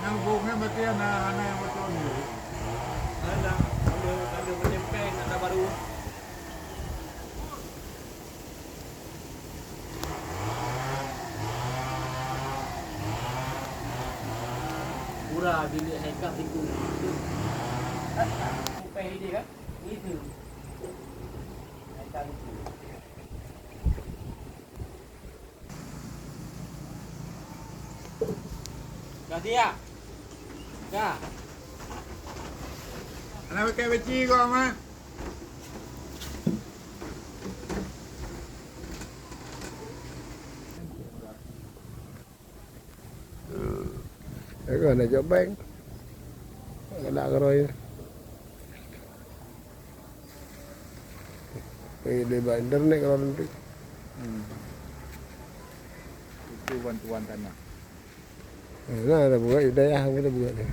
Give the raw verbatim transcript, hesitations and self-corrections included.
Nyang bungnya berarti anak-anak yang betul ni. Ada, ada, ada penyempeng, ada baru. Pura bilik Haikal tiku. Sampai ini kan? Itu. Haikal itu. Ka siap. Ka. Anak pakai beci kau, Mak. Aku nak jawab bank. Nak keroy. Eh, dia buat internet kalau nanti. Hmm. Itu bantuan tanah. Nah, ada buat dayah, ada buat ni.